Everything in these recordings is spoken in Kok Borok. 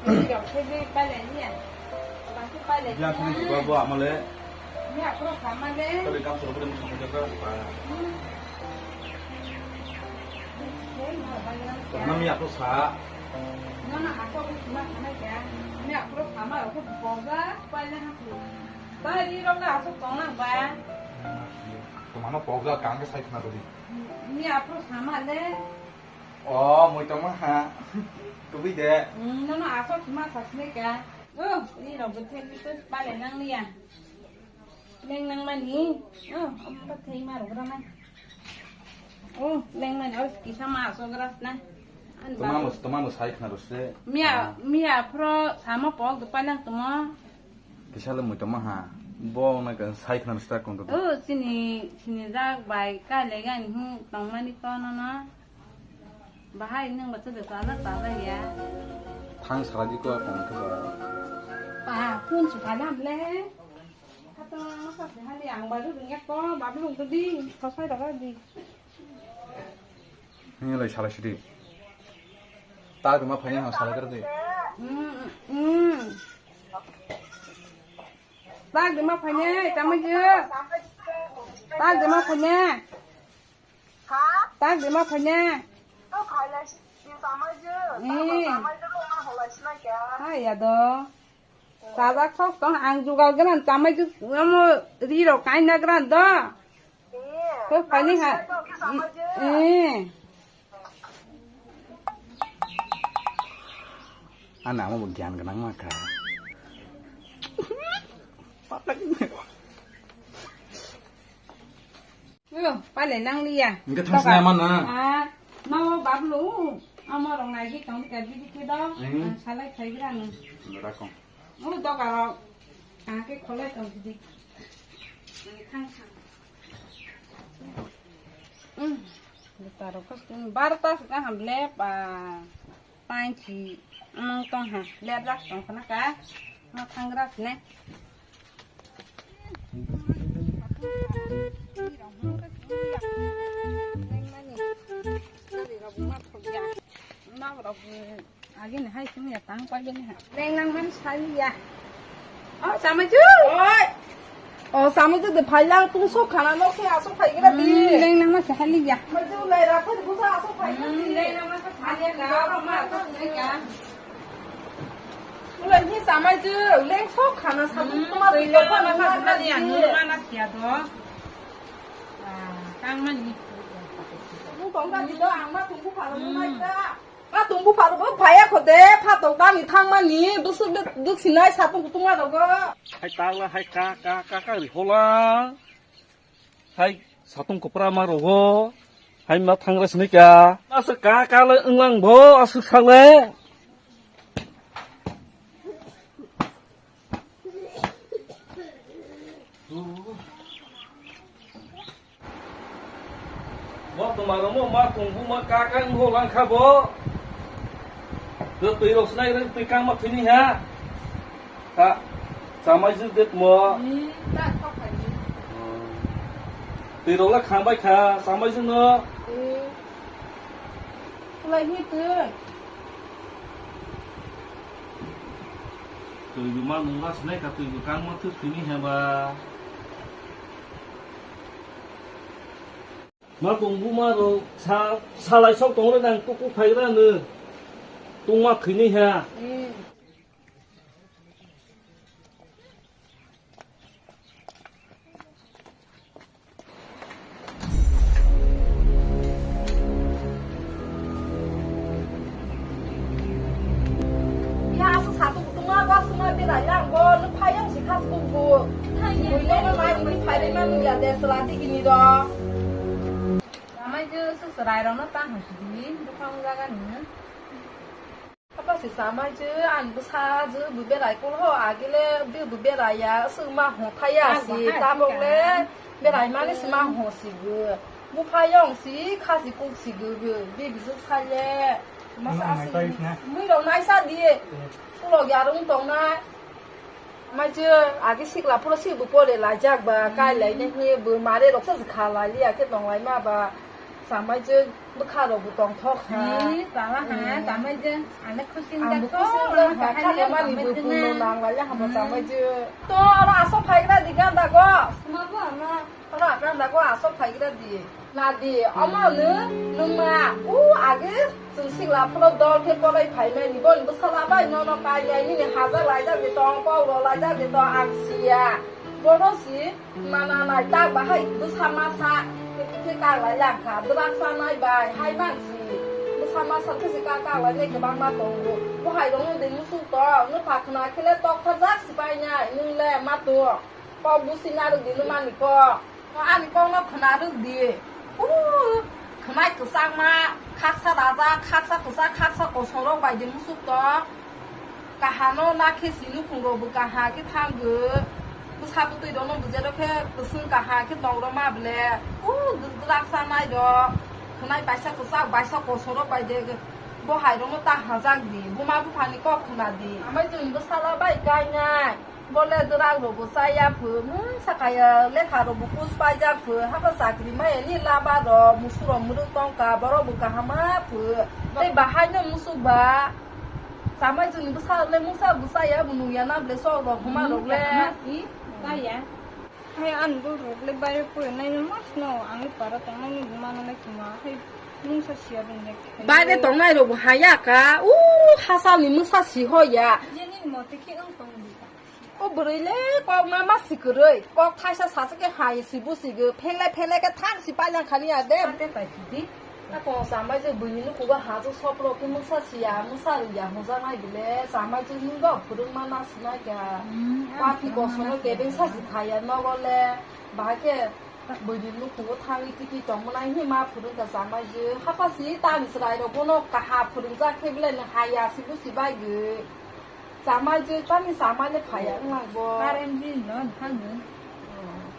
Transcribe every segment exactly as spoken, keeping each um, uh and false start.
Rok khe bai pailai ya. Bangkhe pailai ya. Biya thani jiba bo amale. Ni aphuru khamale. Kali kam suru bole musa musa kra. Hmm. Nami aphuru sa. Nana aphuru ma khamai ya. Ni aphuru khama rok khe boga pailai ha. Bari rok na asuk tonglang ba. Tumano pokjak kang khe sai khna rwdi. Ni aphuru sama le. O, mui tongma ha. Tubui de. Hmm, nono asuk ma sasne ka. O, ni rok bwthai ni to pale nang liya. Leng nang mani. O, om pa thai ma rok rana. O, leng mani o kisa ma asuk ras na. Ani Tuma babu. Mus, tuma mus sai khna rwse. Miya, miya aphuru sama pok de pa nang tumo. Kisa le mui tongma ha. Bo na ka sai khna start kong to. O, chini, chini jak bai kai le gani hu tongmani to no no. Bahai nang ba chede sa na ta ba ya. Thang sara di ko kong to ba. Pa, phone su phalam le. Khato ma sa se hali ang ba ru nya ko, ba ru di, ko sai da di. Nini lai salai sidi. Tak ma phanya ha salai kar di. Hmm, hmm. Tak de ma phanya, tamo je. Tak de ma phanya. Ha? Tak de ma phanya. To khailai si, si samai je. Hmm. Samai je lo ma holai sina kya? Ha ya do. Sajak sok tong ang jugal gran chamai ju amo ri ro kaina gran do. Ko pani ha. Eh. Ana amo bo gyan ganang ma ka. Yo, pale nang liya. Engke thang sinai man na. Ah, no bablu. Amo rong nai gi tong ka bidi ke do. Hmm. Ang salai khai gra ni. Ora kong. O doga rok. Ang ke kholai tong bidi. Ang thang thang. Hmm. Bita rok kas barta sa ham le pa. Panchi, amang tong ha, lepjak tong khna ka, ma thangra sne. Agi ni hai sini ya tang pa gini ha. Leng nang man sali ya. O, Samaju. Oi. O, Samaju de phailang tung sok khana nok se asok phai gira di. Hmm, leng nang ma se hali ya. Maju lai ra thai busa asok phai gira di. Hmm, leng nang ma se hali ya, ga ro ma asok phai ya. Ulai ni Samaju, leng sok khana sa tu ma ri ko ma sa hali ya, nur ma na sia do. Ah, tang man ni. Mu kong ka di do, ang ma tung ku phalo mai da. Phatung buphar bo phaiya kho de, phatok dani thangmani, dusuk de, duk sinai satung kutung ma rogo. Hai tangla, hai ka, ka, ka, ka ri hola. Hai satung kopra ma rogo. Hai ma thangra sini ka. Asa ka, ka le wnglang bo, asuk sak le. Bo tuma romo ma kung bu ma ka ka wng ho lang kha bo. Do twi rok snai rok twi kang ma thwi ni ha. Ha. Chamai jwk det mo. Ni ta kok hai ni. Twi rok la khang bai kha chamai jwk no. Ni. Lai hi twi. Twi bu ma nung la snai ka twi bu kang ma thwi thwi ni ha ba. Ma tong bu ma ro sa, salai sok tong re nang tuku phai ra nw. Tung ma thwi ni ha. Hmm. Ya, aswk satung kutung ma, ba swngma berai ya, bo nw phai yang si khas kung bu. Thang ya, bui nw ma, ini phai dai ma nw ya, de sela di gini do. Amai je se serai rok no tang ha si di, bukhang jaga ni. Apa si samai je, an bwsa je, bu berai kul ho, agile, bu, bu berai ya, swngma ho thai ya si, tabok le, berai mani swngma ho si bu. Bu phai yong si, khasi kuk si gw gw, bi bisu phai le. Masa asi, mui rok naisa di. Ulo ya rung tong nai. Mai je, agi sikla puro si bu pole lajak ba, kai lai ne hi bu mare rok sa kha lai liya khe tong lai ma ba. Chamai je bwkha rok bo tongthok ha. Ni, chala ha, hmm, chamai je. Ane khusingjak. Ang bo khusingjak ha, khani mani bo chamai je. Buino nang lai ya hamo chamai je. To oro asok phaigra di ganda go. Suma bo ama. Oro ganda go asok phaigra di. Na di, omo no nungma. U age chwng sikla phoro dol khe porai phaimani. Bo bwsala bai nono kai lai nini hajar lai jak di tong, kok rok lai jak di tong, ang siya. Bono si. Mana nai tak bahai bwsa masa khe kak lai lang kha, dwrak chanai bai hai mang si bwsa masa khe se kak kak lai nai kwbangma tongo. Bo hai rok no de musuk tong, no pha khna khe le tok thajak si pai nai, nwng le ma tong. Kok busi narwk di, no mani kok. No ani kok no khna rwk di. Uu, khwnai kwchangma, khaksa rajak, khaksa kwchak, khaksa kosong rok bai de musuk tong. Kahano nakhe si nukhung rok bo kaha khe thango. Bwsa bwtwi rok no bwje rok khe kwchwng kaha khe tong rok ma ble. U dwrak chanai rok. Khwnai baisa kwchak baisa kosong rok bai de bo hai rok no ta hajak di. Buma bupha ni kok khna di. Amai chwng bwsala bai kainai. Bo le dwrak rok bo chaya phu. Mung sakaya lekha rok bo kus paijak phu. Hapa chakri maya ni laba rok musuk rok mwrwk tong kha. Borok bo kaham ma phu. Tei bahai no musuk ba. Chamai chwng bwsa le mungsa bwsa ya bo nung ya na ble sok rok huma rok le. Kaham ma si, ta ya. Hai ang dul rok le baire pore nai no mas no ang le para tong nai ni buma no le kuma hai mungsa siya bung le. Baire tong nai rok bo ha ya ka. U hasa ni mungsa si ho ya. Je ni mo te khe ang tong di. O bwrwi le kok ma ma si kwrwi. Kok thaisa sa se khe hai si bu si go. Phenglai phenglai khe thang si paijak khani ya de. Ate pai di. Ako sambai je buini nukugo hajok soprok khe mungsa siya, mungsa rwya hwnjaknai bile, sambai je nwng bo phwrwngma na sinai kha. Hmm, pati ang kosono kebeng sa si khaya nogo le, bahai khe buini nukugo thangwi tiki tongmani hima phwrwngkha sambai je. Hapha si tani chwrai rok bono kaha phwrwngjak khe bile nwng haya si busi bai gwi. Chamai je, tani chamai le phaya wng lang bo. Current din no thang no.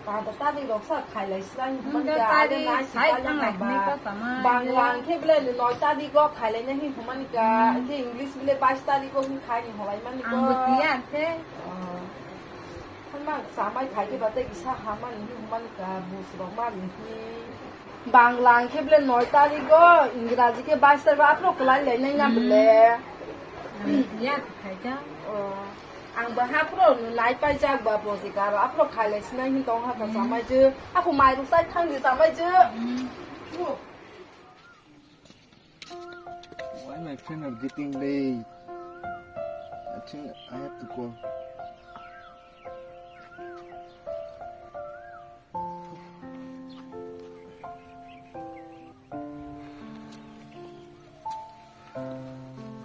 Pada tari rok sa khailai sila ni humani ka, tari ale nai si khai kaya thang lai ba. Ni ka chamai je. Bangla ang khe bile noi tari go khailai na hi humani ka, hmm, ke English bile bais tari go hi khai ni holai mani ko. Ang bo tiya khe. Thanma chamai khai khe ba tei kisa hamani hi humani ka, bus rok mani hi. Bangla ang khe bile noi tarigo, Ingraji khe bais tarigo, aphro kwlai lai nai na bile. Hmm. Ya khai ta. Oh. Ang bo haphro no nai paijak ba bojik aro aphro khai lai sinai hin tong ha ta. Hmm. Chamai je. Ako mai ruk sai thang di chamai je. Hmm. Oh. Why my friend are getting late? I think I have to go.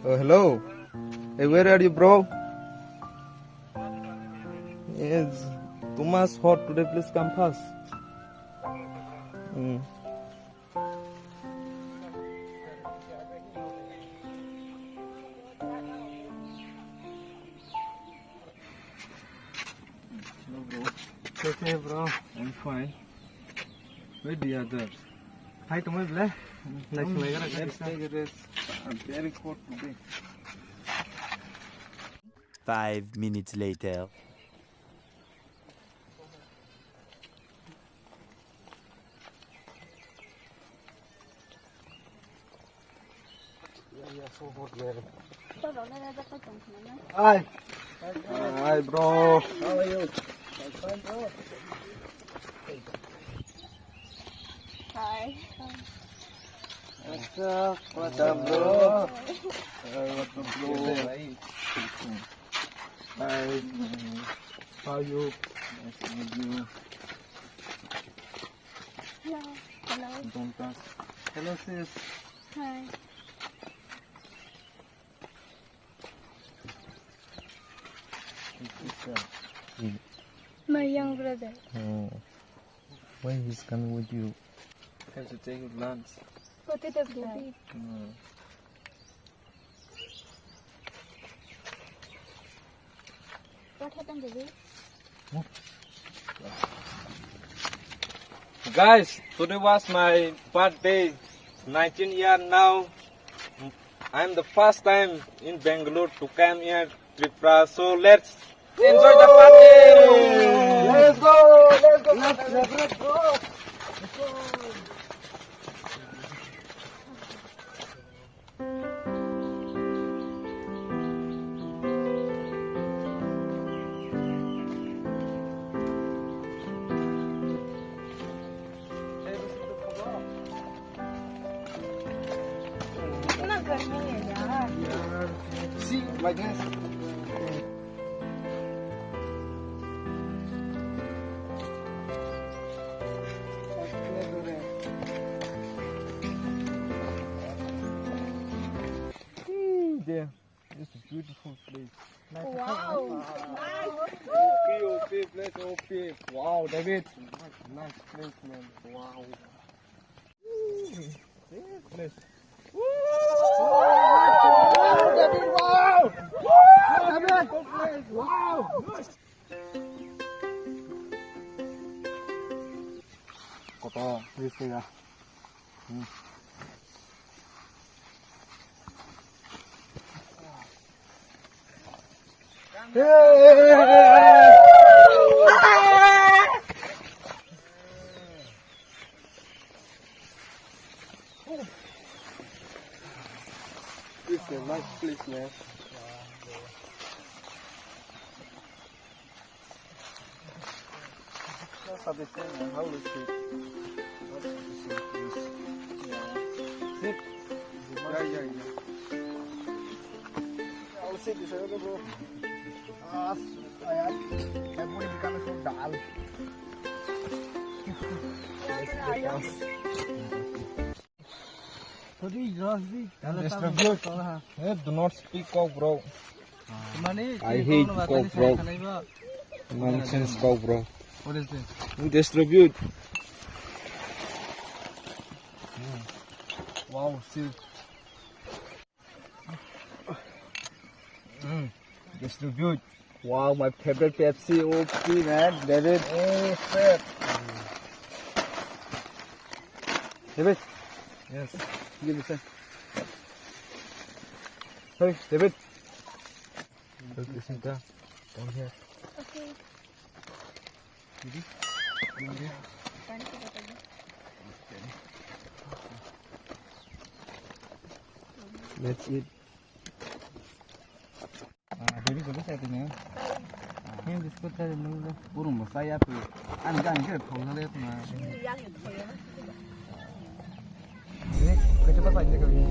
Oh, hello. Hey, where are you, bro? It's too much hot today. Please come fast. Mm. Hello, bro. It's okay, bro. I'm fine. Where the others? Hi, Tomoy, bro. Nice to meet you. Let's take a rest. I'm very hot today. Five minutes later. Yeah, yeah, so hot, man. Hi. Hi, bro. How are you? I'm fine, bro. Hi. What's up? What's up, bro? Hey, what's up, bro? Hi. How are you? Nice to meet you. Hello. Hello. Don't touch. Hello, sis. Hi. It's, it's, uh, my young brother. Oh. Why he's coming with you? Have to take your lunch. Potatoes, baby. Mm. What happened, baby? Guys, today was my birthday, nineteen year now. I'm the first time in Bangalore to come here, Tripura. So let's enjoy the party. Let's go, let's go, let's go. Like this. Damn, it's a beautiful place. Wow. Nice. O P, O P, place O P. Wow, David. Nice, nice place, man. Wow. This place. Wow, David, wow. David, wow. Kotor, this thing, ah. Hmm. This is a nice place, man. How is it? What is it, please? Yeah. Sit. Yeah, yeah, yeah. I'll sit this way, bro. Ah, I, I, I put it become so dull. Distribute. Hey, do not speak cock, bro. I hate cock, bro. Nonsense cock, bro. What is this? You distribute. Wow, see. Mm. Distribute. Wow, my favorite Pepsi, O P, man, David. Hey, Pep. David. Yes. Give me some. Hey, David. Look, listen to. Come here. Okay. Didi, come here. Let's eat. Ah, diri ko bisa tanya. Ini biskut tadi nunggu. Burung besar ya tuh. Ani kan kira thong na le tuh na. Ini kecil apa ini kau ini?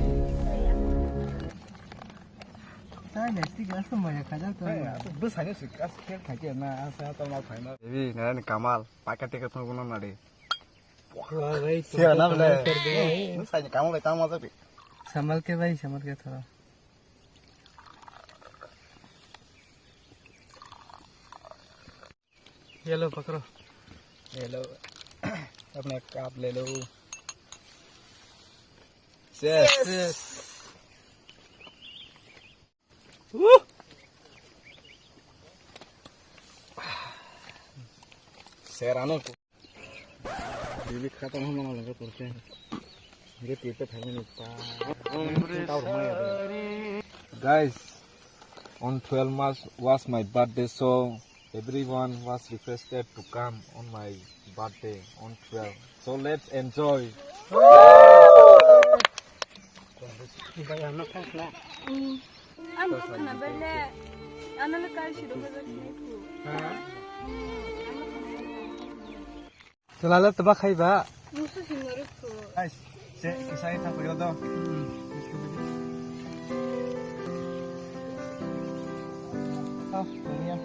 Saya nesti gas tuh banyak aja tuh. Saya tuh besarnya sih gas kira kayak na, saya tahu mau kayak na. Jadi, nana ni Kamal, pakai tiket tunggu nana deh. Wah, baik. Siapa nama le? Ini saya ni Kamal, tahu mau tapi. Samal ke bhai, samal ke thoda. ये लो पकड़ो। ये लो। अपना कप ले लो। Yes. Yes. Woo. Serrano. Bibi kata mama nggak percaya. Dia kita pengen lupa. Tahu rumah ya. Guys, on twelve March was my birthday, so everyone was requested to come on my birthday on twelve. So let's enjoy. Ang khana bele, ano le kai si do ko sini ku. Ang khana bele. Chalala tebak khai ba. Musu singori ko. Guys, se kisai thang ko yodo. Ah, tong ya.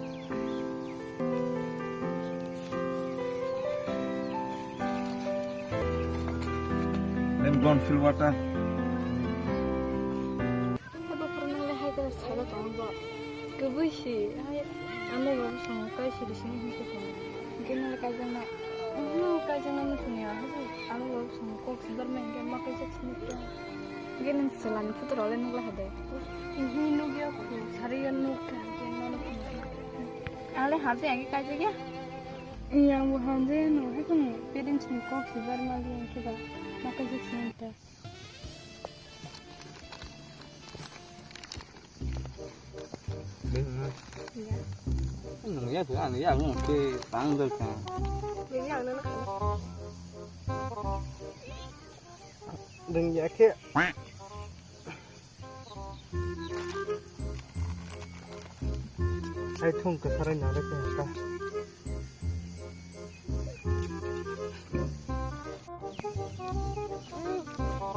Then go and fill water. Abo phwrwngnairok hai khe salo tongo bo. Kwbwi si, hai ano bo bwskango kai siri sini hinwi se tongo. Hwnkhe nini kaijaknai, nini kaijaknai muchungya, hai ano bo bwskango kok sibar mai hwnkhe ma kaijak sini khe. Hwnkhe nini chwlani photo rok le nukla hai de. Hwnwi nukya, sariya nukya, hwnkhe nono phunukya. Ang le hamjak ya hwnkhe kaijakya. Yang bo hamjakya no, hai kheno parents ni kok sibar ma le hwnkhe ba ma kaijak sini ta. Nungya tu, ang ya, ang ke tang dal ka. Nungya, ang nana. Nungya ke. Ai thung ka sarai na le ka.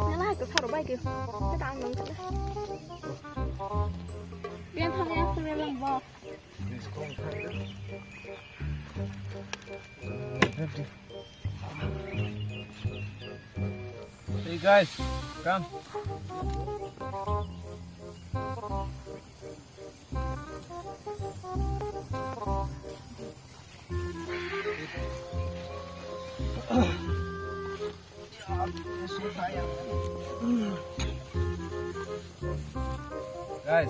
Nana hai kwtharo bai khe. Khe ta ang nang khe. Hey guys, come. Guys,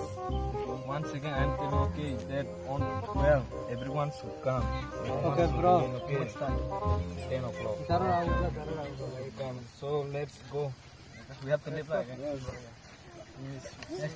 once again I'm telling, okay, that on twelve everyone should come. Everyone Okay, should bro. Be in, okay? What time? Ten o'clock. Zero hour, zero hour. Come. So let's go. We have to leave, right? Yes. Yes.